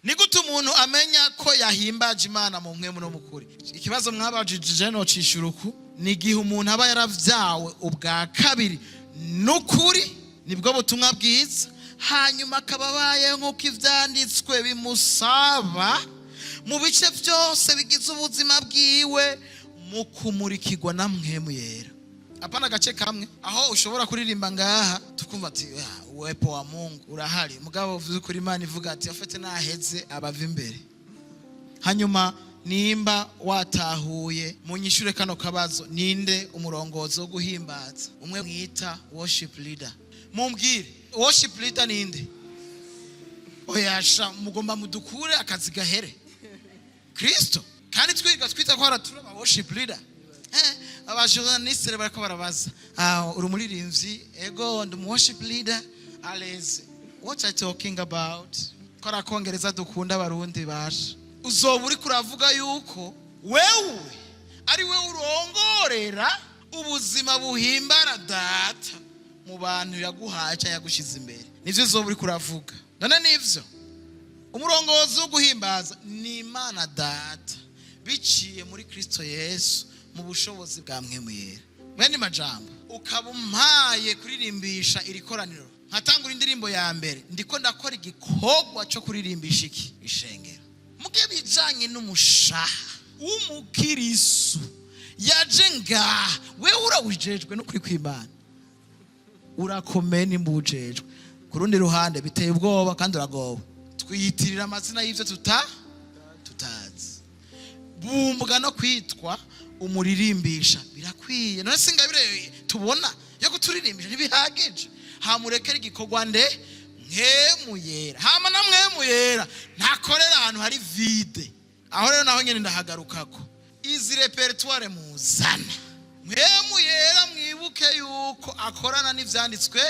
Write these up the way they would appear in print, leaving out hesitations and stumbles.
Ni gute umuntu amenya ko yahimbaje Imana mu mpwemu no mu kuri? Ikibazo mwabajije nocishura uku: ni igihe umuntu aba yaravyawe ubwa kabiri n'ukuri, nibwo butumwa bwiza, hanyuma akaba abaye nk'uko ivyanditswe bimusaba mu bice byose bigize ubuzima bwiwe, mu kumurikirwa na Mpwemu Yera. Apana agace kamwe aho ushobora kuririmba ngaha tukumva ati: "Ah, uwepo wa Mungu urahari." Mugabo vy'ukuri Imana ivuga ati: "Afite naheze abava imbere." Hanyuma nimba watahuye, munyishure kano kabazo: ninde umurongozi wo guhimbaza, umwe mwita worship leader? Mumbwire, worship leader ninde? Oyasha, mugomba mudukure akazi gahere. Kristo. Kandi twiga twita ko haratura aba worship leader. Abajournaliste bariko barabaza: "Ah, uri umuririmbyi?" "Ego, ndi umu worship leader." "Aleze, what are you talking about?" Ko arakongereza dukunda Abarundi basha. Uzoba uriko uravuga yuko wewe ari we urongorera ubuzima buhimbara Data mu bantu yaguhaye cyangwa yagushize imbere. Nivyo uzoba uriko uravuga. None nivyo, umurongozi wo guhimbaza ni Imana Data biciye muri Kristo Yesu mu bushobozi bwa Mpwemu Yera. Mwene majambo, ukaba umpaye kuririmbisha iri koraniro, nkatangura indirimbo ya mbere, ndiko ndakora igikorwa cyo kuririmbisha iki ishengero. Muge bijanye n'umushaha w'umukirisu yaje ngaha, wewe urawujejwe n'ukuri kw'Imana. Urakomeye nimba uwujejwe. Ku rundi ruhande biteye ubwoba kandi uragoba. Twiyitirira amazina y'ibyo tutazi. Bumbwa no kwitwa umuririmbisha birakwiye. None singabire tubona yo kuturirimbisha ntibihagije? Hamurekera igikorwa nde? Mpwemu Yera. Hama na Mpwemu Yera ntakorera ahantu hari vide. Aho rero naho nyine ndahagarukako. Izi répertoire muzana, Mpwemu Yera mwibuke yuko akorana n'ivyanditswe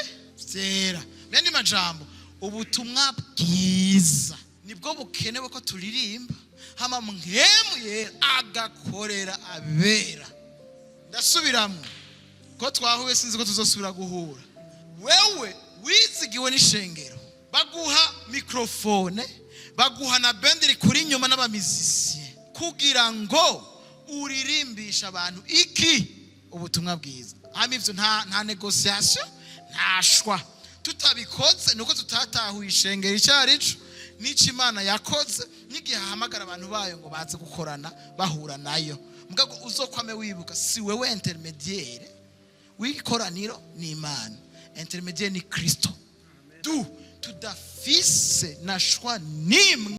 vyera. Mwene majambo, ubutumwa bwiza nibwo bukenewe ko turirimba, hama Mpwemu Yera agakorera abera. Ndasubiramwo ko twahuye, sinzi ko tuzosubira guhura. Wewe wizigiwe n'ishengero, baguha microphone, baguha na band iri kuri inyuma n'aba musiciens kugira ngo uririmbishe abantu iki? Ubutumwa bwiza. Hama ivyo nta négociation, nta choix. Tutabikoze nuko tutatahuye ishengero icyo ari cyo n'icyo Imana yakoze n'igihe ahamagara abantu bayo ngo baze gukorana bahura nayo. Mugabo uzokwame wibuka, si wewe intermédiaire w'ikoraniro, ni Imana. Intermédiaire ni Kristo. Du tudafise na choix nimwe.